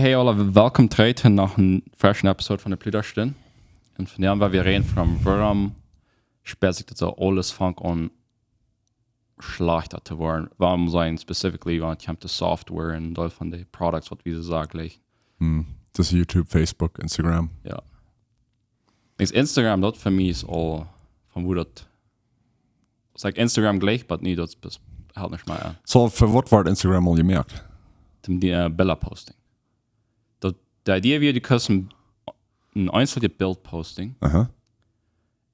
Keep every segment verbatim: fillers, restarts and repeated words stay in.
Hey aula, welkom trigj to noch eene fresche Episode von de Pludastund. Un vondoag woa wie räden von wuarom spält sikj daut soo aules fangt aun schlajchta to woaren. Wuarom sent specifically, wan et kjemt to Software un aul von de Products waut wie soo sajen, like, Hm. Daut es YouTube, Facebook, Instagram. Jo. Is Instagram daut fa mie es aul von woo daut, es like Instagram jlikj, but nä, daut es, helt nich mea aun. Soo, fa waut wort Instagram aul jemoakt? Om dee, äh, Bilda posting. Daut, de Idee wia, du kaust een, een eensjet Bilt posting. Aha.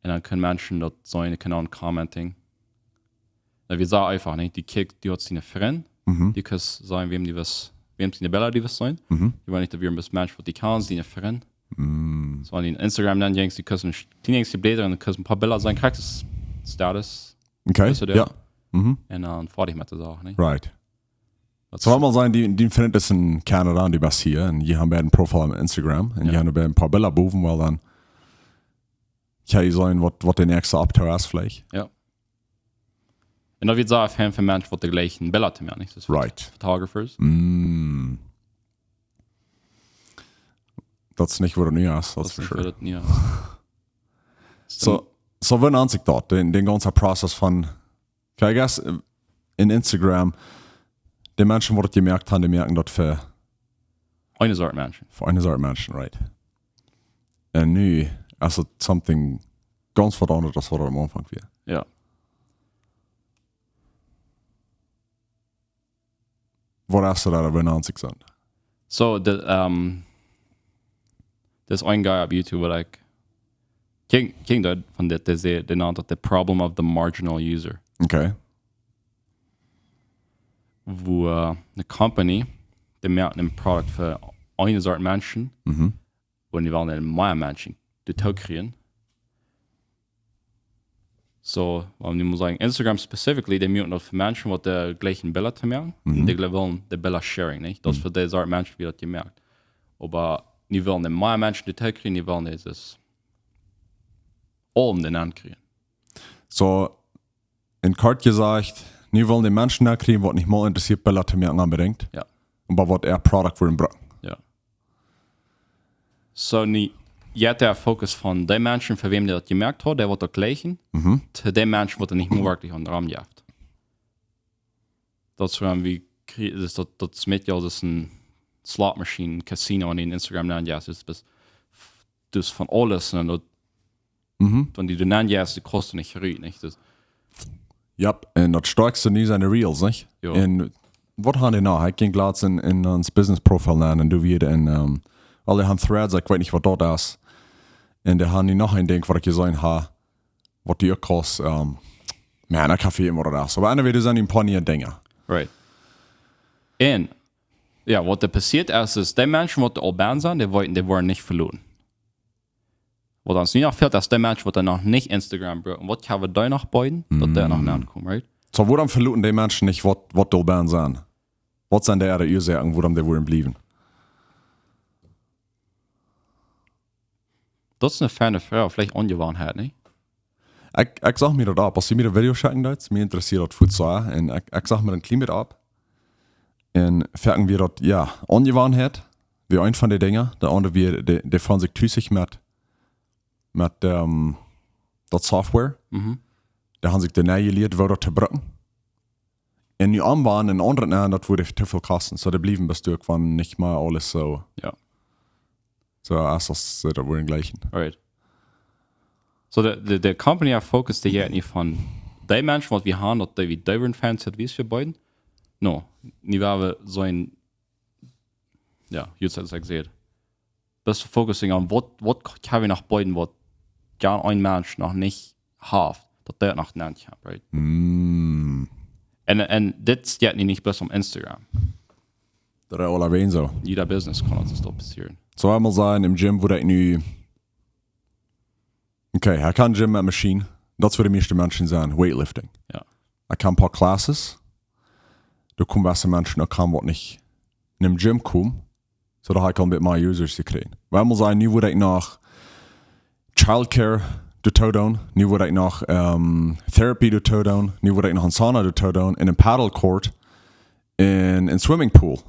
Un dan kjennen Menschen daut seenen, kjennen dan commenting. Daut wia soo eefach, nä? Du kjikjst, du hast diene Frind. Mhm. Du kaust seenen, wäm du west, wäm siene Bilda du west seenen. Mhm. Du weetst nich, daut wia een Mensch waut du kjanst, diene Frind. Mm. Soo aun dien Instagram dan denkjst, du kaust een sch-, du denkjst, du blädren, du kaust een poa Bilda seenen, kjrichst Status. Okay, Bist du der? Jo. Mhm. Un dan foadich met de Sach, nä? Right. Daut Soo, wan wie sajen, dee, dee finjt es en Kanada, dee wia hia, un dee haben beid een Profil opp Instagram, un Jo. Dee haben beid een poa Bilda bowen, well dan, jo, dee seenen waut, waut de näakjste Optoo es veleicht. Jo. Un daut wia soo fein fa Menschen waut de jlikjen Bilda to moaken, nich? Daut es Right. Photographers. Mm. Daut es nich waut et nu es, daut es for sure. Daut nich. Soo, soo, woo nant sikj daut, dän, dän gaunzen Prozess von, okay, I guess, äh, en Instagram, de Menschen waut et jemoakt haben, dee moaken daut fa Eene Sort Menschen. Fa eene Sort Menschen, right. Un nu es et something gaunz waut aundret aus waut et aum Aunfank wia. Jo. Waut es daut, woo nant sikj daut? Soo, de, ähm, daut es een guy opp YouTube waut ekj kjikj, kjikj daut von dit, dee säd, dee nant daut the problem of the marginal user. Okay. Woo, äh, eene Company, dee moakt een Product fa eene Sort Menschen, Mhm. woo dee wellen mea Menschen doatoo kjrieen. Soo, wan wie mol sajen, Instagram specifically, dee moaken daut fa Menschen waut de jlikjen Bilda to moaken, Mhm. dee wellen de Bilda sharing, nich? Daut es Mhm. fa dee Sort Menschen wia daut jemoakt. Oba dee wellen mea Menschen doatoo kjrieen, dee wellen dee es aulem doa nenn kjrieen. Soo, en kort jesajcht, dee wellen de Menschen doa kjrieen, waut nich mol interessieet, Bilda to moaken onbedinjt. Jo. Oba waut äa Product wudden brucken. Jo. Soo, nu, jie haben de Fokus von dee Menschen, fa wäm dee daut jemoakt haben, dee waut daut jlikjen, Mhm. to dee Menschen waut et nich mea werkjlich aun de Ram jeft. Daut es wuarom wie kjrie-, daut, daut, daut es met je aus een Slotmaschien, een Casino aun dän Instagram nenjeist, daut es, daut es von aules un daut, Mhm. wan du doa nenjeist, dee kosten nich rut, nich? Daut, Jo, un daut stoakjste nu sent de Reels, nich? Jo. Un waut haben dee noch? Ekj jinkj latst en, en ons Business Profile nenn un doa wia en, ähm, well, dee haben Threads, ekj weet nich waut daut es. Un dee haben nu noch een Dinkj waut ekj jeseenen hab, waut dee uk kost, ähm, Maun, ekj hab vejäten waut daut es. Oba anyway, doa sent een poa niee Dinja. Right. Un, jo, waut doa passieet es, es, dee Menschen waut doa aul bie sent, dee weeten, dee woaren nich veloaren. Waut ons nu noch fält, es dee Menschen waut doa noch nich Instagram brucken. Waut kjenn wie doa noch beeden, daut dee noch Mm. nenkomen, right? Soo, wuarom veloaren dee Menschen nich waut, waut doa bie sent? Waut sent de äare Uasoaken, wuarom dee wudden bliewen? Daut es eene feine Froag, veleicht Onjewanheit, nä? Ekj, ekj sach mie daut opp, aus du mie daut Video schekjen deetst, mie interessieet daut fuaz soo, un ekj, ekj sach mie een kjlien bät opp. Un foaken wia daut, jo, Onjewanheit, wia eent von de Dinja, daut aundre wia, dee, dee feelen sikj tusich met, met, ähm, daut Software. Mhm. Dee haben sikj doa nenjelieet, woo daut to brucken. Un nu aunwenjen un aundre nenn, daut wudd too väl kosten. Soo, dee bliewen bie daut uk wan nich mea aules soo. Jo. Soo, aus, aus see daut wudden jlikjen. Right. Soo, de, de, de Company haft Fokus, dee jeit nich von dee Menschen, waut wie haben, daut dee wie dee wudden fein sent, woo wie beeden. No, nu woa wie soo een, jo, you said, like I said. Best focusing on waut, waut kjenn wie noch beeden, waut gaun een Mensch noch nich haft, daut dee noch nenn kjemt, right? Mm. Un, un dit jeit nu nich bloos om Instagram. Daut es aul een soo. Jieda Business kaun daut soo passieren. Soo, eemol sajen, em Gym wudd ekj nu, okay, ekj kaun Gym met Maschien, daut es fa de mieeschte Menschen sent, Weightlifting. Jo. Ekj kaun een poa Classes, doa komen waut Menschen uk kaun waut nich en em Gym komen, soo daut ekj kaun een bät mea Users kjrieen. Oba eemol sajen, nu wudd ekj noch Childcare doatoo doonen, nu wudd ekj noch, ähm, Therapy doatoo doonen, nu wudd ekj noch een Sauna doatoo doonen, un een Paddle Court, un een Swimming Pool.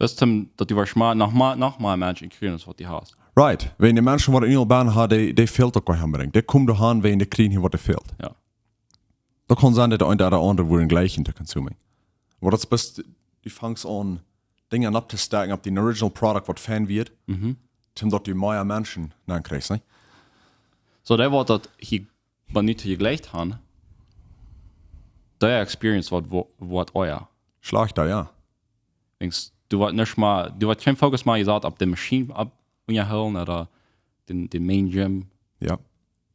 Daut es, daut du woascht mea, noch mea, noch mea Menschen kjrieen aus waut du hast. Right. Wan de Menschen waut en Union bent, ha, dee, dee fält uk waut aunbrinjen. Dee komen doa han, wan dee kjrieen hia waut fält. Jo. Daut kaun sennen daut de eent ooda aundre wudden jleichen to consuming. Oba daut es best, du fangst aun Dinja opptostoaken opp dän original product waut fein wia. Mhm. Toom daut du mea Menschen dan kjrichst, nä? Soo, dee waut daut hia bie nu jejlikjt han, dee experience woat, woat, woat ea schlajchta, jo. Denkjst, du woascht nich mea, du woascht kjeen Fokus mea jesat opp de Maschien opp unjahoolen ooda dän, dän main gym Jo.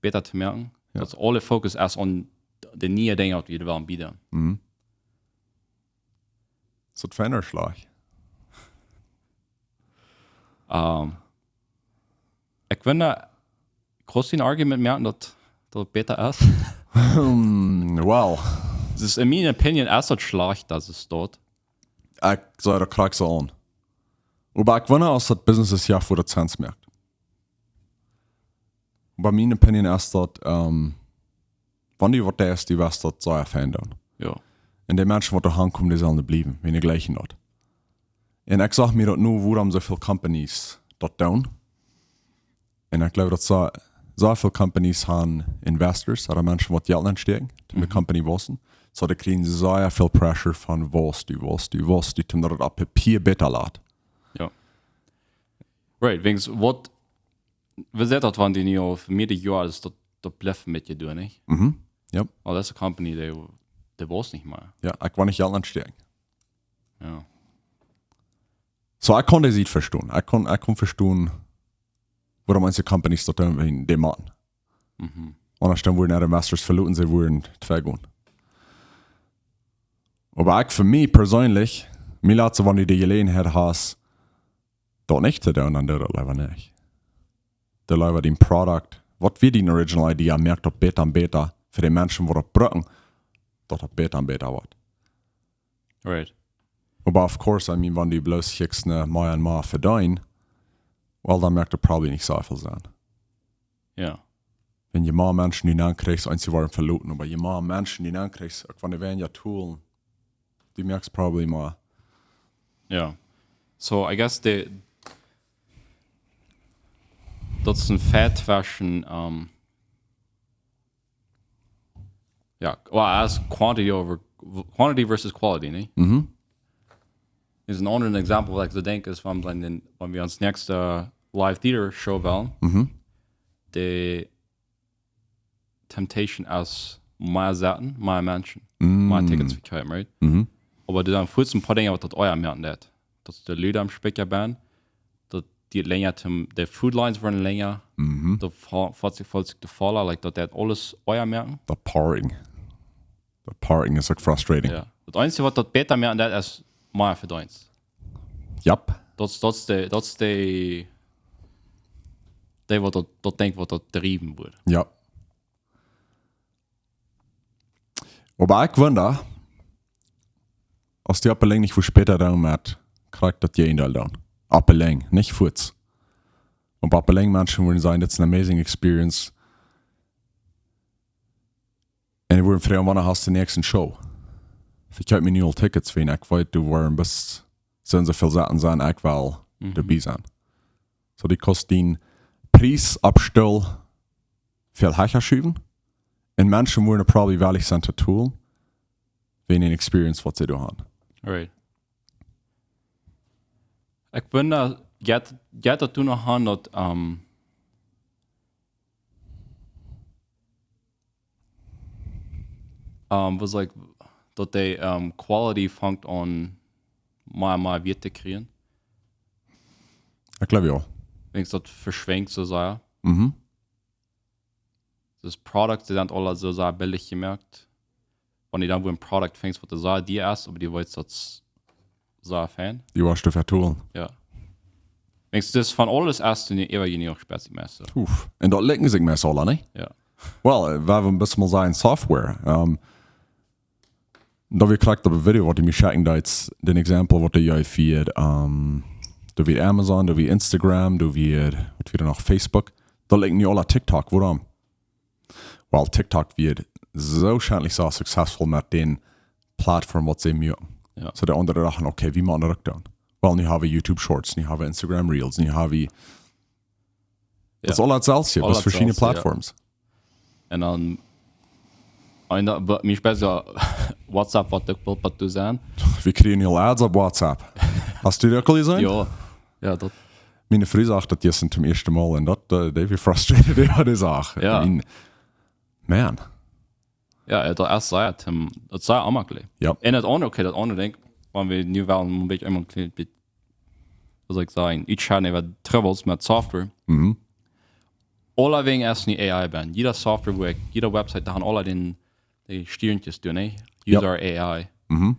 bäta to moaken. Jo. Daut es aule Fokus es aun de niee Dinja waut wie wellen bieden. Mhm. Soo feiner Schlajch. Ähm, ekj wunda, kaust du een Argument moaken daut, daut bäta es? Hmm, well. Daut es, en miene Opinion es daut schlajcht, daut es daut. Ekj saj daut krakjt soo aun. Oba ekj wunda aus daut Business es, jo, wua daut Sense moakt. Bie miene Opinion es daut, ähm, wan du waut deist, du woascht daut sea fein doonen. Jo. Un de Menschen waut doa hankomen, dee sellen doa bliewen, wan dee jleichen daut. Un ekj saj mie daut nu, wuarom soo väl Companies daut doonen. Un ekj jleew daut soo, soo väl Companies han Investors, ooda Menschen waut Jelt nenstäakjen, toom de Mhm. Company wausen. Soo, dee kjrieen sea väl pressure von wauss du, wauss du, wauss du, toom daut opp Papia bäta lat. Jo. Right, wäajens waut, wie seenen daut, wan dee nu aul fa mearere Joa es daut, daut blift met die doonen, nich? Mhm. Jo. Aul daut es een Company, dee, dee wauss nich mea. Jo, ekj woa nich Jelt nenstäakjen. Jo. Soo, ekj kaun dee Sied vestonen. Ekj kaun, ekj kaun vestonen, wuarom eenje Companies daut doonen, wan dee motten. Mhm. Aundasch dan wudden äare Investors veloten, see wudden twei gonen. Oba ekj, fa mie perseenlich, mie lat soo, wan du de Jeläajenheit hast, daut nich to doonen, dan doo daut leewa nich. Doo leewa dän Product, waut wia dee original idea, moak daut bäta un bäta fa de Menschen waut daut brucken, daut daut bäta un bäta woat. Right. Oba of course, I mean, wan du bloos kjikjst no mea un mea vedeenen, well, dan moakt daut probably nich soo väl Sense. Jo. Wan je mea Menschen du nenn kjrichst, eenje woaren veloten, oba je mea Menschen du nenn kjrichst, uk wan dee weinja toolen, du moakst probably mea. Jo. So, I guess de, daut es een Feit tweschen, ähm, jo, well, es quantity over, quantity versus quality, nä? Mhm. Is een aundret Example waut ekj soo denkj es, wan, wan, wan wie ons näakjste Live Theater Show wellen, Mhm. de Temptation es mea Säten, mea Menschen, mea Mm. Tickets vekjeepen, right? Mhm. Oba doa sent fuaz een poa Dinja waut daut ea moaken deit. Daut de Lied aum Spikja sent, daut dee lenja, de Food Lines woaren lenja, Mhm. daut fa-, felt sikj, felt sikj de volla, like, daut deit aules ea moaken. The parking. The parking is, like, frustrating. Jo. Daut eensje waut daut bäta moaken deit es mea Vedeenst. Yep. Daut, daut es de, daut es de, dee waut daut, daut denkjt waut daut driewen wudd. Jo. Oba ekj wunda, aus dee opp de Lenj nich väl späta dan met krakjt daut Jäajendeel dan. Opp de Lenj, nich fuaz. Oba opp de Lenj Menschen wudden sajen, "That's an amazing experience." Un dee wudden froagen, "Wanea hast du de näakjste Show?" Ekj hab mie nu aul Tickets, wan ekj weet, du woascht best soo un soo väl Sachen sennen, ekj well Mhm. doabie sennen. So, dee kosten dän Pries opp Stool väl hecha schuwen. Un Menschen wudden probably wellich sennen to toolen, wäajen de Experience waut see doa haben. Right. Ekj wunda, jeit, jeit daut doa noch aun daut, ähm, ähm, waut saj ekj, daut de, ähm, quality fangt aun mea, mea Wieet to kjrieen? Ekj jleew jo. Denkjst daut veschwinjt soo sea? Mhm. Daut Product, dee sent aula soo sea billich jemoakt. Wan du dan wua een Product finjst, waut soo sea dia es, oba dee weetst daut es sea fein. Dee woascht du vetolen. Jo. Denkjst, daut es von aules es du nich äwa jenuach Spezi meist. Uff. Un daut likjt sikj meist aula, nä? Jo. Well, äh, wie haben best mol sennen Software. Ähm, daut wia krakjt opp een Video, waut du mie schekjen deetst, dän Example, waut du hia fa, ähm, daut wia Amazon, daut wia Instagram, daut wia, waut wia noch, Facebook. Daut likjt nu aula TikTok, wuarom? Well, TikTok wia soo schentlich soo successful met dän Plattform, waut see moaken. Jo. So de aundre dochten, okay, wie motten daut uk doonen. Well, nu haben wir YouTube Shorts, nu haben wir Instagram Reels, nu haben wir, das ist alles dasselbe, bloß verschiedene Plattformen. Un dan, en dan, bie mie spes WhatsApp, waut uk wel waut to sennen. Wir kriegen hier Ads auf WhatsApp. Hast du die auch gesehen? Jo, jo, daut. Meine Frau sagt, daut ist zum ersten Mal und daut, äh, die wird frustrated über die Sache. Jo. I mean, man. Jo, daut es sea, Tim, daut es sea onmaklich. Jo. Un daut aundre, okay, daut aundre Dinkj, wan wie nu wellen een bät emol kjlien bät, waut saul ekj sajen, ekj hab äwa Troubles met Software. Mhm. Aulawäajen es nu A I benn. Jiede Software, wua ekj, jiede Website, doa haben aule dän, dee Stiernkjes doa, nä? Jo. Use our A I. Mhm.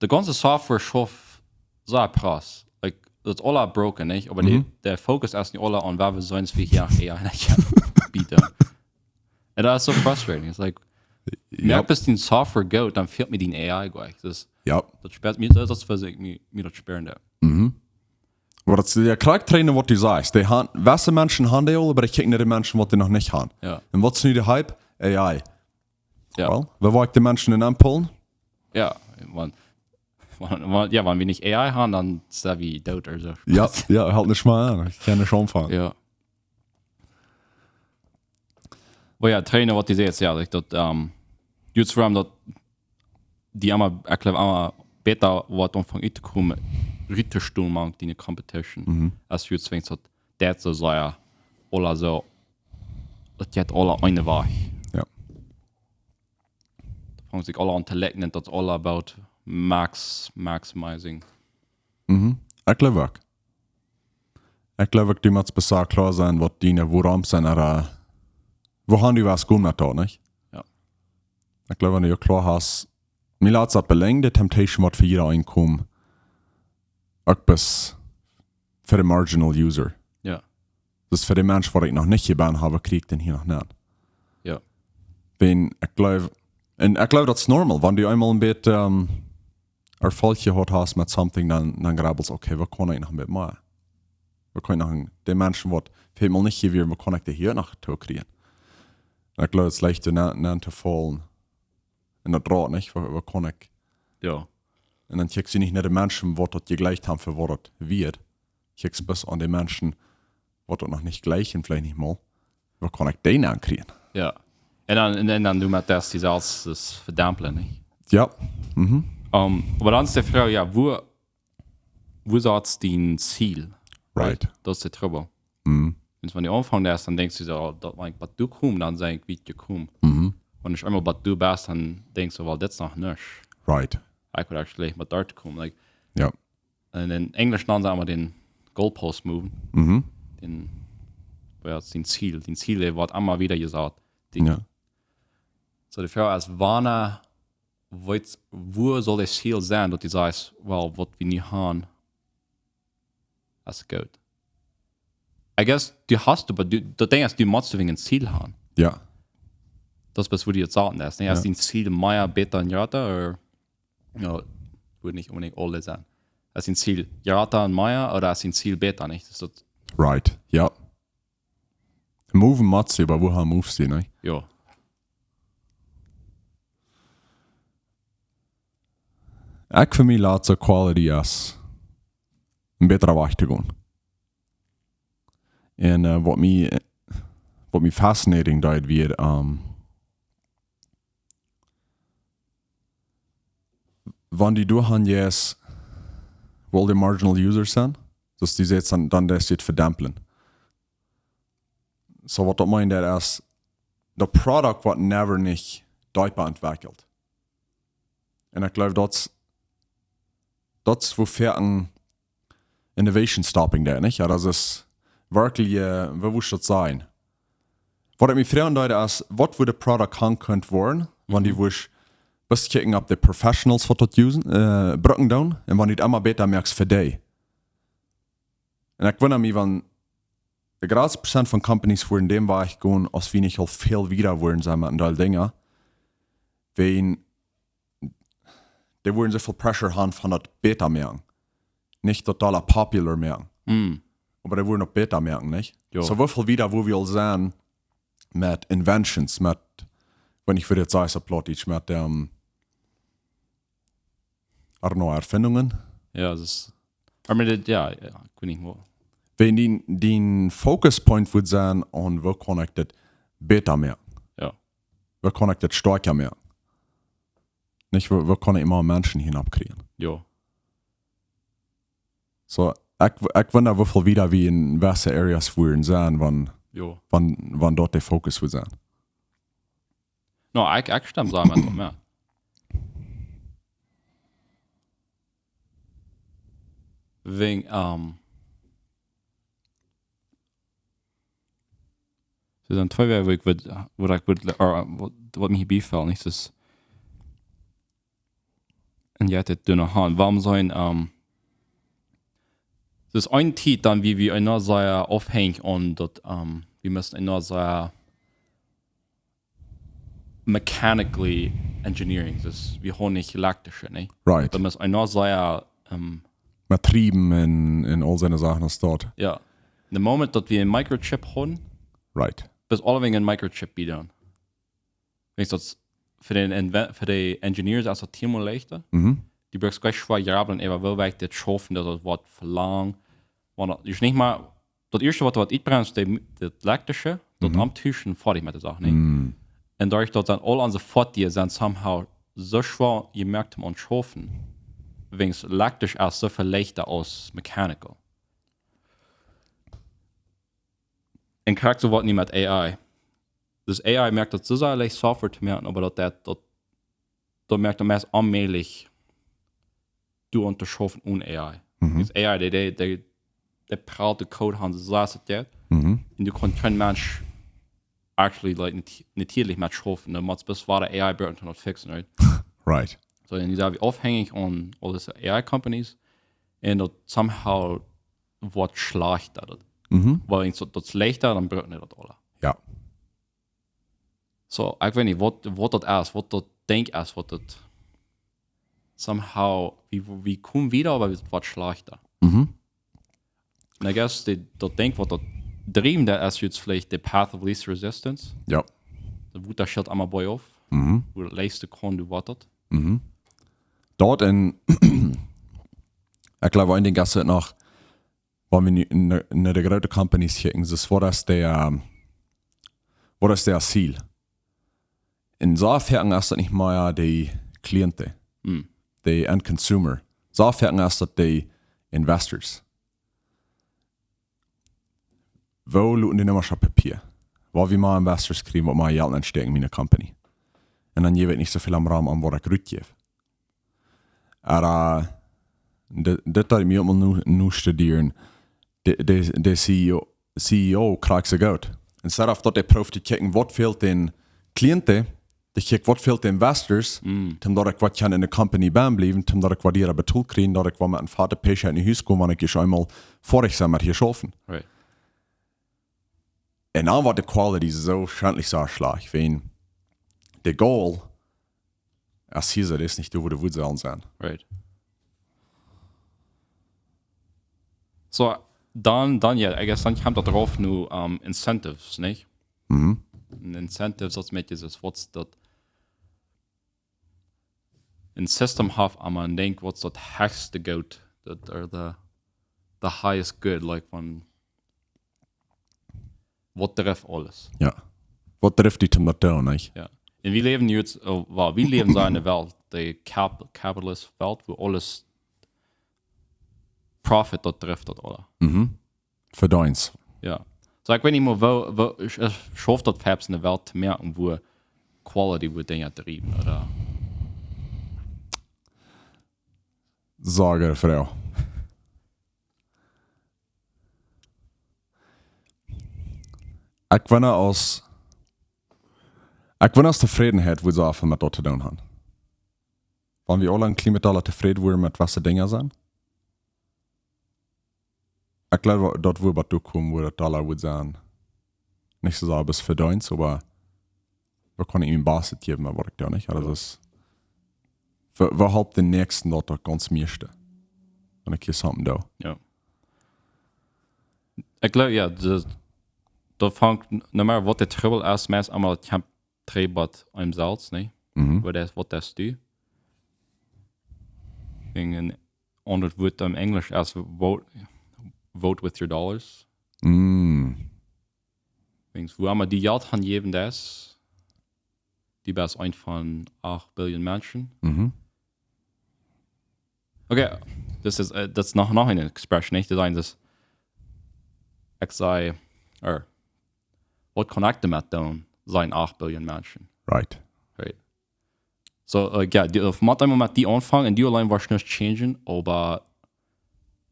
De gaunze Software schauft sea prass. Like, daut es aule broken, nä? Oba de, Mhm. de Fokus es nu aule aun, wua wie sent, wua wie A I nich bieden. Un daut es soo frustrating. It's like, Jo. moak bloos dee Software goot, dan fält mie dee A I jlikj. Daut, Jo. daut spieet mie, daut, daut es, wua ekj mie, mie daut spieren doo. Mhm. Oba daut es jo krakjt daut, waut du sajst. Dee haben, waut Menschen haben, dee aul, oba ekj kjikj no de Menschen, waut dee noch nich haben. Jo. Un waut es nu de Hype? A I. Jo. Well, wua woa ekj de Menschen dan aunpullen? Jo, wan, wan, wan, jo, wan wie nich A I haben, dan sent wie doot ooda soo. Jo, jo, halt nich mea aun. Ekj kaun nich aunfangen. Jo. Oba jo, Trainer, waut du sajst, jo, like daut, ähm, just wuarom daut dee emma, ekj jleew, emma bäta woat aunfangen uttokomen, ruttostonen mank dee Competition. Mhm. Aus du jetzt denkjst, daut daut soo sea, aule soo, daut jeit aule eenen Wajch. Jo. Doa fangen sikj aule aun to liken, daut es all about max, maximizing. Mhm. Ekj jleew uk. Ekj jleew uk, du motst best kloa sennen, waut diene Woarums sent, ooda, äh, wuahan du west gonen met daut, nich? Jo. Ekj jleew, wan du kloa hast, mie lat daut belang, de Temptation, waut fa jieda eenkomen, uk bloos fa de marginal user. Jo. Daut es fa de Mensch, waut ekj noch nich jebunden hab, kjrie ekj dän hia noch nich. Jo. Wan, ekj jleew, un ekj jleew, daut es normal, wan du eemol een bät, ähm, Erfolg jehaut hast met something, dan, dan grabbelst, okay, waut kaun ekj noch met mea? Waut kaun ekj noch, de Menschen, waut väl mol nich hia wieren, waut kaun ekj dee hia noch too kjrieen? Un ekj jleew, daut es leicht, dan, dan to faulen. Un daut Rad, nich? Waut, waut kaun ekj? Jo. Un dan kjikjst du nich no de Menschen, waut daut jejlikjt haben, fa waut daut wieet. Kjikjst bloos aun de Menschen, waut daut noch nich jlikjen, veleicht nich mol. Waut kaun ekj dee aunjlikjen? Jo. Un dan, un, un dan du met daut, dee selfst daut vedemplen, nich? Jo. Mhm. Ähm, oba dan es de Froag, jo, wua, wua satst du dien Ziel? Right. Daut es de Trubbel. Mhm. Wan du aunfangst, dan denkjst du soo, daut, like, waut du kjemst, dan sie ekj wiet jekomen. Mhm. Wan du eemol waut du best, dan denkjst du, well, daut es noch nuscht. Right. Ekj wudd actually met doa komen. Like, Jo. un en Enjlisch nanen see emma dän goalpost moving. Mhm. Dän, jo, daut es dien Ziel. Dien Ziel, dee woat emma wada jesat. Dee, Jo. soo de Froag es, wanea, waut, wua saul daut Ziel sennen, daut du sajst, well, waut wie nu haben, es goot. I guess, du hast, oba du, daut Dinkj es, du motst een Ziel haben. Jo. Daut es, waut du daut sajen deist, nä? Es Jo. dien Ziel mea, bäta un jrata, ooda, jo, wudd nich onbedinjt aules sennen. Es dien Ziel jrata un mea, ooda es dien Ziel bäta, nich? Daut es daut, Right. Jo. Moven motst du, oba wuahan movest du, nich? jo. Ekj fa mie lat soo quality es een bätra Wajch to gonen. Un, äh, waut mie, waut mie fascinating deed, wia, ähm, wan du doa han jeist, wua de marginal users sent, daut du sajchst, dan, dan daut es vedemplen. Soo waut daut meent, daut es, de Product woat never nich deepa entwekjelt. Un ekj jleew, daut es, daut es wua väl een innovation stopping deit, nich? Jo, daut es werkjlich, äh, woo wudd ekj daut sajen? Waut ekj mie froagen deed, es, waut wudd de Product han kunt woaren, wan du wurscht, best kjikjen opp de Professionals, waut daut usen, äh, brucken doonen, un wan du daut emma bäta moakst fa dee. Un ekj wunda mie, wan de jratste Prozent von Companies wudden dän Wajch gonen, aus wie nich aul väl wieda wudden sennen met een Deel Dinja. Wan dee wudden soo väl pressure han von daut bäta moaken. Nich daut aula popular moaken. Mm. Oba dee wudden uk bäta moaken, nich? Jo. Soo, woo väl wieda wua wie aul sennen met inventions, met, wan ekj fa dit saj, soo Plautdietsch, met, ähm, I don't know, Erfindungen? Jo, daut es I mean, it, yeah, yeah, I couldn't even. Wan dien, dien focus point would sennen aun, woo kaun ekj dit bäta moaken? Ja. Woo kaun ekj dit stoakja moaken? Nich, woo, woo kaun ekj mea Menschen hia oppkjrieen? Jo. So, ekj, ekj wunda, woo väl wieda wie en jewesse Areas wudden sennen, wan, jo, wan, wan daut de focus wudd sennen. No, ekj, ekj stemm doa met, met. Wegen, ähm, doa sent twee Wäaj, woo ekj wudd, woo ekj wudd, äh, waut, waut mie biefoll, nich? Daut, un jie haben dit doa noch aun. Wuarom sent, ähm, daut es eene Tiet dan, woo wie, wie noch sea aufhänjen aun daut, ähm, wie motten noch sea mechanically engineering, daut wie haben nich elektrische, nä? Right. Daut mott noch sea, ähm, Matriemen un, un aul soone Sachen aus daut. Jo. De Moment daut wie een Microchip haben, right, best aulawäajen een Microchip bie dan. Weetst, daut fa dän Inve-, fa de Engineers es daut tieenmol leichta. Mhm. Dee brucken goanich schwoa jrabblen, äwa woo wiet dit schaufen, daut daut woat velangen. Wan daut es nich mea, daut ieeschte waut, waut ekj brauch, es de, daut elektrische, daut, mhm, aum Tuschen foadich met de Sach, nä? Mm. Un doaderch daut dan aul onse Foadieja sent somehow soo schwoa jemoakt om aun schaufen, wäajen elektrisch es soo väl leichta aus mechanical. Un krakjt soo woat nu met A I. Daut A I moakt daut soo sea leicht Software to moaken, oba daut, daut, daut, daut moakt daut meist onmäajlich, doa aun to schaufen one A I. Mhm. Daut A I, dee, dee, dee, dee pralt de Code aun, soo aus daut jeit. Mhm. Un du kaust kjeen Mensch actually, like, nat-, natieelich met schaufen. Dan motst bloos wada A I brucken om daut fixen, right? Right. So, un nu sent wie aufhänjich aun aul dise A I companies. Un daut somehow woat schlajchta. Daut, mhm, wiels daut, daut schlajchta, dan brucken dee daut aula. Jo. So, ekj weet nich, waut, waut daut es, waut daut Dinkj es, waut daut somehow, wie, wie komen wieda, oba daut woat schlajchta. Mhm. Un I guess, dee, daut Dinkj, waut daut driewen deit, es nu veleicht de Path of Least Resistance. Jo. Daut woat daut Schilt emma boajof. Mhm. Woo daut leichtste kaun, du waut daut. Mhm. Daut un, ekj jleew, een Dinkj es daut noch, wan wie nu no, no de groote Companies kjikjen, daut es, waut es de, ähm, waut es daut Ziel? Un soo foaken es daut nich mea de Klienten, hm, de End Consumer. Soo foaken es daut de Investors. Woo loten dee Nummasch opp Papia? Woo wie mea Investors kjrieen, waut mea Jelt enstäakjen en miene Company. Un dan jäw ekj nich soo väl om Ram aun waut ekj rutjäw. Oba, dit, dit haud ekj mie uk mol nu, nu studieren. De, de, de C E O, C E O krakjt soo goot. Instead of daut dee proowt to kjikjen, waut fält dän Klienten, dee kjikjt, waut fält dän Investors, mm, toom daut ekj waut kaun en de Company bennen bliewen, toom daut ekj waut hia betolt kjrieen, daut ekj waut met een foatet Paycheck no Hus kom, wan ekj ieescht eemol foadich sie met hia schaufen. Right. Un dan woat de quality soo schentlich soo schlajcht, wan de goal es hia, daut es nich doa, woo de woat sellen sennen. Right. So, dan, dan, jo, I guess, dan kjemt daut rauf no, ähm, incentives, nich? Mhm. Un incentives, daut es met, es waut daut een System haft, oba eena denkjt, waut es daut hechste Goot, daut, or the, the highest good, like, von waut drift aules. Jo. Waut drift die toom daut doonen, nich? Jo. Un wie läwen nu, äh, well, wie läwen soo en eene Welt, de Cap-, Capitalist Welt, woo aules Profit, daut drift daut aula. Mhm. Vedeenst. Jo. So, ekj weet nich mea, woo, woo, es, es schauft daut fäaps en de Welt to moaken, woo quality, woo Dinja driewen, oda? Sag, Fru. Ekj wunda aus, ekj wunda aus Tofrädenheit wudd soo väl met daut to doonen haben. Wan wie aula een kjlien bät aula tofräd wieren met waut de Dinja sent. Ekj jleew, daut wudd waut doa komen, woo daut aula wudd sennen. Nich soo sea bloos Vedeenst, oba wie kjennen ieescht een Basket jäwen, oba waut ekj doo nich. Jo. Daut es, woo, woo halpt dän Näakjsten daut, daut gaunz mieeschte? Wan ekj hia something doo. Jo. Ekj jleew, jo, daut, daut fangt, no matter what de Trubbel es, meist emol, daut kjemt trigj bie eenem selfst, nä? Mhm. Waut es, waut deist du? Wegen, aundret Wuat em Enjlisch es vote, vote with your dollars. Mm. Wäajen wua emma du Jelt hanjäwen deist, du best eent von acht Billion Menschen. Mhm. Okay, daut es, äh, daut es noch, noch eene Expression, nich? Daut es, ekj saj, or, waut kaun ekj doamet doonen, sent acht Billion Menschen. Right. Right. So, äh, jo, du, äh, motst eemol met die aunfangen un du auleen woascht nuscht changen, oba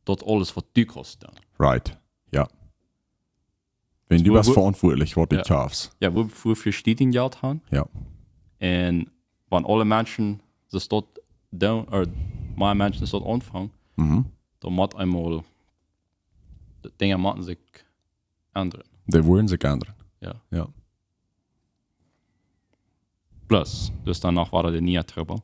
daut aules waut du kaust doonen. Right. Jo. Wan du Wua- best wua- veauntwuatlich, waut du Jo. schaffst. Jo, wua, wua vesteist du dien Jelt han? Jo. Un wan aule Menschen daut doonen, or mea Menschen daut aunfangen, Mhm. dan mott eemol, de Dinja motten sikj endren. Dee woaren sikj endren. Jo. Jo. Plus, daut es dan noch wada de niee Trubbel.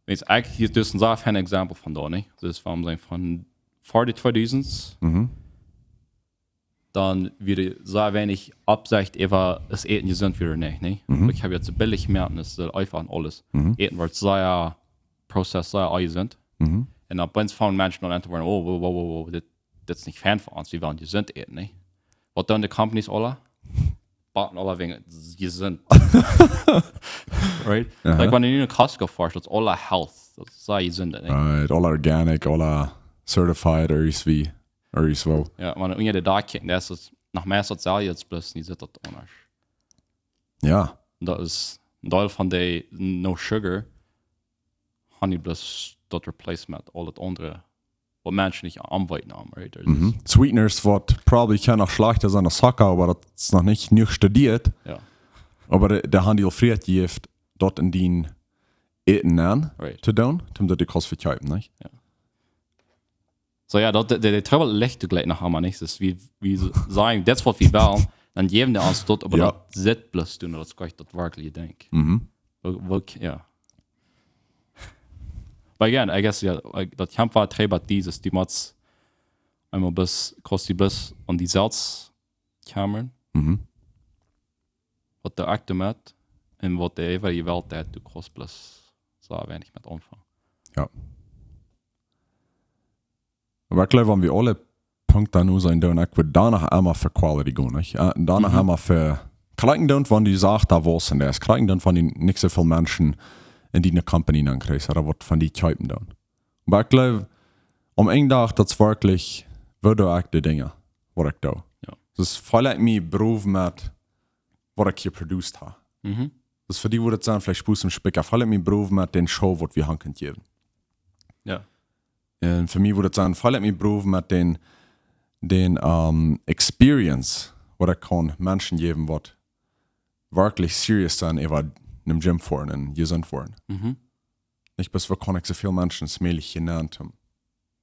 Weetst, ekj, hia es een sea fein Exempel von doa, nich? Daut es, wuarom sent von ver de tweedusent, Mhm. dan wia sea weinich Oppsecht äwa, es Äten jesunt wia ooda nich, nich? Mhm. Ekj hab jrod soo billich jemoakt, daut es eefach aun aules. Mhm. Äten woat sea processed, sea onjesunt. Mhm. Un dan opp eemol fangen Menschen dan aun to woaren, oh, wow, wow, wow, wow, dit, dit es nich fein fa ons, wie wellen jesunt äten, nich? Waut doonen de Companies aula? Backen aula wäajen jesunt. Right? Aha. Like, wan du nu no Costco foascht, daut es aula health, daut es sea jesunt, nich? Right. Aula organic, aula certified, irjentwoo, irjentwoo. Jo, wan du unja de Dach kjikjst, daut es noch mea sozial, daut es bloos, dee sitt daut aundasch. Jo. Daut es een Deel von de No Sugar, han dee bloos daut replaced met aul daut aundre, waut Menschen nich aunweeten, right? Daut es Mhm. Sweeteners, waut probably kaun noch schlajchta sennen aus Zucka, oba daut es noch nich jenuach studieet. Jo. Oba dee, dee han die aul Fräd jejäft, daut en dien Äten aun Right. to doonen, om daut du kaust vekjeepen, nich? So, jo, daut, de, de Trubbel licht jlikj noch emma, nich? Daut es, wie, wie sajen, daut es waut wie wellen, dan jäwen dee ons daut, oba Jo. daut sitt bloos doonen, daut es goanich daut werkjliche Dinkj. Mhm. Wel, wel, jo. But again, I guess, jo, like, daut kjemt wada trigj bie dee, daut du motst eemol bloos, kaust du bloos aun die selfst kjemmren, Mhm. waut du akjt doamet un waut de äwarje Welt deit, du kaust bloos sea weinich met aunfangen. Jo. Oba ekj jleew, wan wie aule Punkten nu seenen, dan ekj wudd doano emma fa quality gonen, nich? Jo, doano Mhm. emma fa kjikjen doonen, wan du sajchst, daut wausen, daut es kjikjen doonen, wan du nich soo väl Menschen en diene Company aun kjrichst, ooda waut von die kjeepen doonen. Oba ekj jleew, aum Enj Dach, daut es werkjlich, woo doo ekj de Dinja, waut ekj doo. Jo. Daut es, feel ekj mie brav met waut ekj hia produced hab. Mhm. Daut es fa die, woo daut sent, veleicht Spoos em Spikja, feel ekj mie brav met dän Show, waut wie han kjennen jäwen. Jo. Un fa mie wudd daut sennen, feel ekj mie brav met dän, dän, ähm, experience, waut ekj kaun Menschen jäwen, waut werkjlich serious sent äwa em Gym foaren un jesunt woaren. Mhm. Nich bloos, woo kaun ekj soo väl Menschen aus mäajlich jenuach han,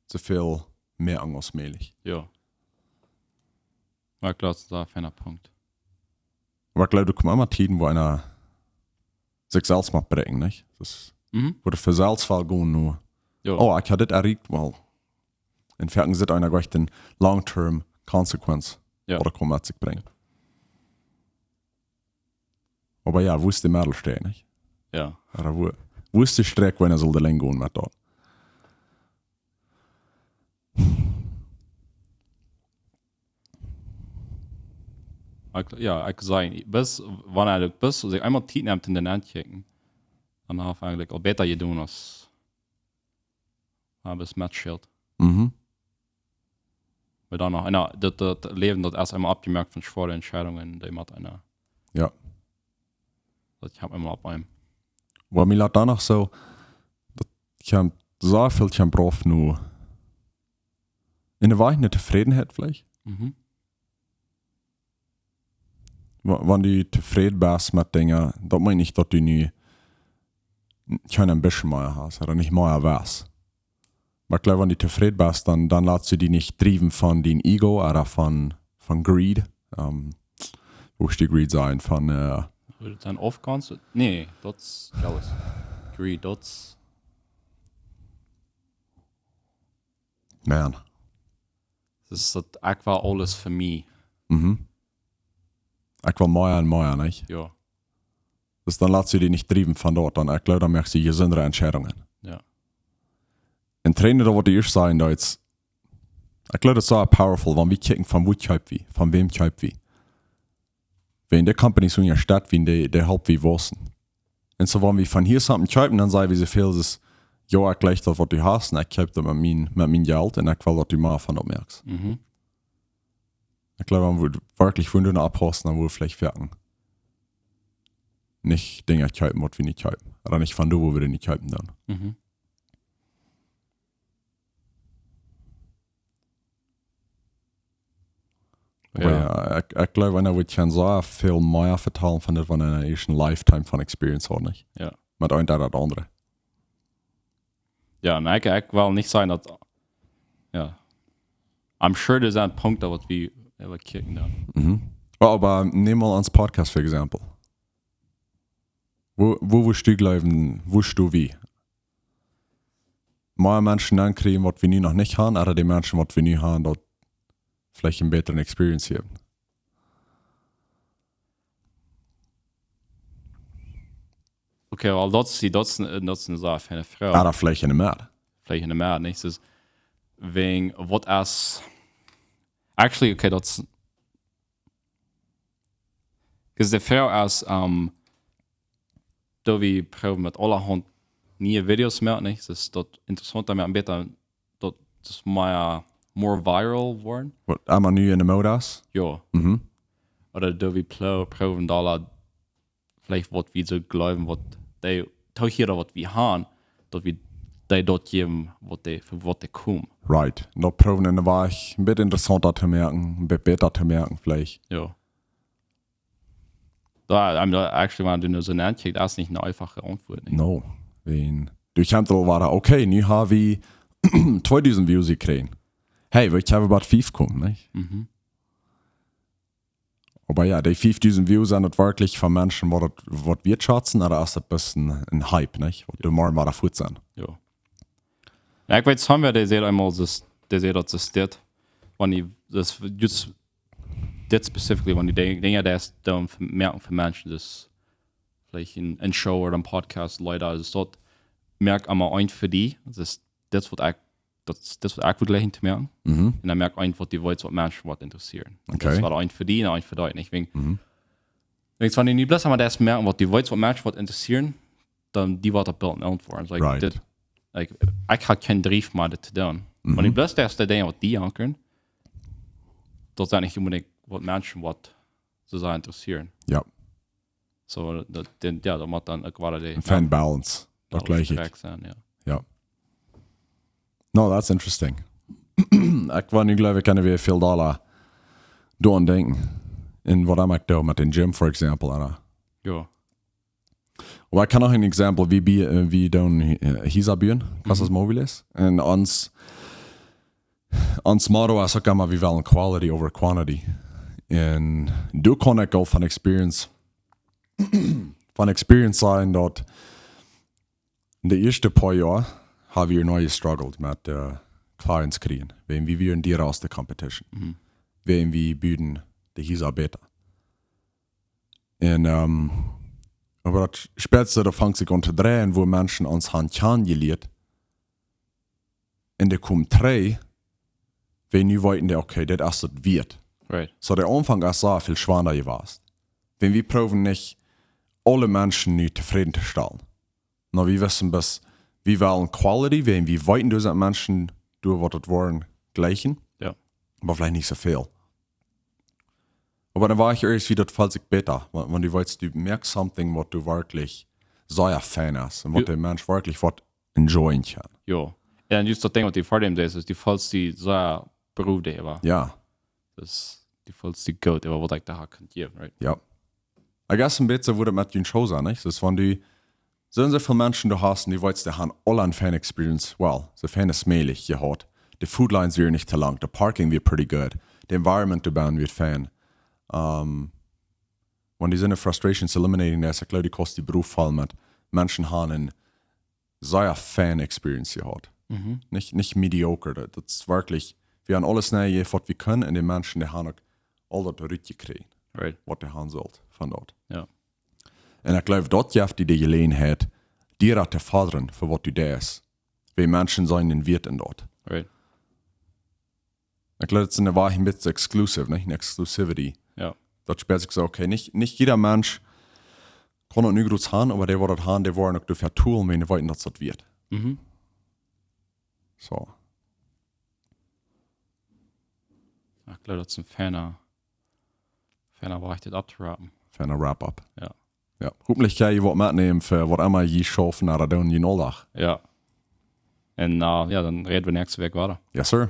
soo väl mea aus mäajlich. Jo. Oba ekj jleew, daut es een feina Punkt. Oba ekj jleew, doa komen emma Tieden, wua eena sikj selfst mott bräakjen, nich? Daut es, Mhm. wua du fa selfst väl gonen nu. Jo. Oh, ekj hab dit erreicht, well. En foaken sitt eena goanich de long-term consequence, Jo. waut daut kaun met sikj brinjen. Oba jo, wua es de Meddelstreck, nich? Jo. Ooda wua, wua es de Streck, wua eena saul de Lien gonen met daut? Ekj, jo, ekj saj, bloos, wan eena bloos sikj eemol Tiet nemt un dan ankjikjen, dan haft eena eejentlich aul bäta jedonen aus, ah, bloos met Schilt. Mhm. Oba dan noch, jo, daut, daut Läwen, daut es eemol aufjemoakt von schwoare Entscheidungen, dee mott eena, Jo. daut kjemt eemol opp eenem. Oba mie lat dan noch soo, daut kjemt soo väl kjemt rauf nu. En eene Wajch eene Tofrädenheit veleicht. Mhm. Wa-, wan du tofräd best met Dinja, daut meent nich, daut du nu kjeene Ambition mea hast ooda nich mea west. Oba ekj jleew, wan du tofräd best, dan, dan latst du die nich driewen von dien Ego ooda von, von Greed. Ähm, woo es dee Greed sennen? Von, äh, Wudd daut dan aufgonen? Nä, daut es jealous. Greed, daut es, man. daut es daut, ekj well aules fa mie. Mhm. Ekj well mea un mea, nich? Jo. Dus dan latst du die nich driewen von daut, dan, ekj jleew, dan moakst du jesundre Entscheidungen. Jo. En Trainer, daut woat ieescht sajen, daut es, ekj jleew, daut es soo powerful, wan wie kjikjen, von wua kjeep wie, von wäm kjeep wie. Wan de Company soo enne Stadt, wan dee, dee halpt wie wausen. Un soo, wan wie von hia something kjeepen, dan saj wie soo väl aus, jo, ekj jleich daut, waut du hast, un ekj kjeep daut met mien, met mien Jelt, un ekj well, daut du mea von daut moakst. Mhm. Ekj jleew, wan wie werkjlich von doonen oppaussen, dan woa wie veleicht werkjen. Nich Dinja kjeepen, waut wie nich kjeepen. Ooda nich von doa, wua wie dee nich kjeepen dan. Mhm. Oba jo, jo, ekj, ekj jleew, eena woat kjennen soo väl mea vetalen von dit, wan eena ieescht een lifetime von experience haft, nich? Jo. Met een daut aundre. Jo, un ekj, ekj well nich sajen daut, jo. I'm sure doa sent Punkten, waut wie, jo, waut kjikjen dan. Mhm. Oh, oba nemm mol ons Podcast, for example. Wua, wua wurscht du jleewen, wurscht du wie? Mea Menschen ankjrieen, waut wie nu noch nich haben, ooda dee Menschen, waut wie nu haben, daut veleicht eene bätre Experience jäwen? Okay, well, daut es, daut es, daut es eene Sache fa eene Froag. Ooda veleicht enne Medd. Veleicht enne Medd, nich? Dus, wäajen, waut es, actually, okay, daut es, because de Froag es, um, daut wie proowen met aulahaunt niee Videos moaken, nich? Dus daut interessaunta moaken, bäta, daut es mea, more viral woaren. Waut emma nu enne Mood es? Jo. Mhm. Ooda daut wie pro-, proowen doa veleicht, waut wie soo jleewen, waut dee, to hieren, waut wie haben, daut wie dee daut jäwen, waut dee, fa waut dee komen. Right. Un daut proowen en de Wajch een bät interessaunta to moaken, een bät bäta to moaken, veleicht. Jo. Daut, I mean, actually, wan du nu soo nokjikjst, daut es nich eene eefache Auntwuat, nich? No. Wan, du kjemst aul wada, okay, nu hab wie tweedusent Views jekjräajen. Hey, wie haben bie fief jekomen, nich? Mhm. Oba jo, dee fiefdusent Views sent daut werkjlich von Menschen, waut daut, waut wie schazen, ooda es daut bloos een, een Hype, nich? Waut de morjen wada fuat sent. Jo. Jo, ekj weet, somebody, dee säd eemol, daut, dee säd, daut es dit. Wan du, daut, just, dit specifically, wan du Ding-, Dinja deist, dan fa-, moaken fa Menschen, dus veleicht een, een Show ooda een Podcast, Leeda, daut es daut, moak emma eent fa die, daut es dit, waut ekj, daut es dit, waut ekj wudd jleichen to moaken. Mhm. Un dan moak eent, waut du weetst, waut Menschen woat interessieren. Un daut Okay. es wada eent fa die un eent fa die. Un ekj denkj, Mhm. denkj, wan du nu bloos emma daut moakst, waut du weetst, waut Menschen woat interessieren, dan die woat daut boolt een Auntwuat. Like, Right. dit, like, ekj hab kjeen Drive mea dit to doonen. Mhm. Wan du bloos daut de Dinja, waut die ankeren, daut sent nich onbedinjt, waut Menschen woat soo sea interessieren. Jo. Soo, daut, dan, jo, daut mott dan uk wada de, Een fine jo, balance. Daut jleich ekj. Korrekt sennen, jo. Jo. No, that's interesting. Ekj woa nu, jleew ekj, kjennen wie väl dolla doaraun denkjen. Un waut ekj doo met dän Gym, for example, ooda? Jo. Oba ekj kaun noch een Example, wie, wie, äh, wie doonen, äh, Hiesa buen, Casas Mhm. Móviles. Un ons, ons Motto es uk emma, wie wellen quality over quantity. Un doa kaun ekj aul von experience, von experience sajen, daut de ieeschte poa Joa hab wie noch jestruggelt met, äh, Clients kjrieen. Wäajen wie wieren diera aus de Competition. Mhm. Wäajen wie buden de Hiesa bäta. Un, ähm, oba daut spätste, daut fangt sikj aun to dreien, wua Menschen ons han kjanen jelieet. Un dee komen trigj, wan nu weeten dee, okay, dit es daut wieet. Right. Soo, de Aunfank es sea väl schwanda jewast. Wan wie proowen nich aule Menschen nu tofräden to stalen. No, wie wisten bloos, wie wellen quality, wan wie weeten, doa sent Menschen, doa waut daut woaren jleichen. Jo. Oba veleicht nich soo väl. Oba dan woa ekj ieescht, wie daut felt sikj bäta. Wan, wan du weetst, du moakst something, waut du werkjlich sea fein es. Un waut Jo. de Mensch werkjlich waut enjoyen kaun. Jo. Jo, un just daut Dinkj, waut du ver däm deist, es, du feelst die sea proud äwa. Jo. Dus, du feelst die goot äwa waut ekj doa ha kunt jäwen, right? Jo. I guess een bät woo daut met june Shows es, nich? Dus wan du soo un soo väl Menschen doa hast un du weetst, dee han aule eene feine Experience, well, see feine Smälich jehaut. De Food Lines wieren nich too lang, de Parking wia pretty good, de Environment doa benen wia fein. Ähm, wan du soone Frustrations eliminating deist, ekj jleew, du kaust dee Beruf fellen met Menschen han eene sea feine Experience jehaut. Mhm. Nich, nich mediocre, daut, daut es werkjlich, wie han aules nenjejäft, waut wie kunnen, un de Menschen, dee han uk aul daut rutjekjräajen, Right. waut dee han sullen von daut. Jo. Un ekj jleew, daut jeft die de Jeläajenheit, die to fodren fa waut du deist. Wie Menschen seenen dän Wieet en daut. Right. Ekj jleew, daut es een Wajch een bät exclusive, nich? Een exclusivity. Jo. Daut spieet sikj soo, okay, nich, nich jieda Mensch kaun daut nu groots han, oba dee waut daut han, dee woaren uk doafäa toolen, wan dee weeten, daut daut wieet. Mhm. Soo. Ekj jleew, daut es een feina, feina Wajch, dit auftorappen. Feina Wrap-up. Jo. Jo. Hopentlich kjenn jie waut metnämen fa waut emma jie schaufen ooda doonen en jun Auldach. Jo. Un äh, jo, dan räden wie näakjste Wäakj wieda. Yes, sir.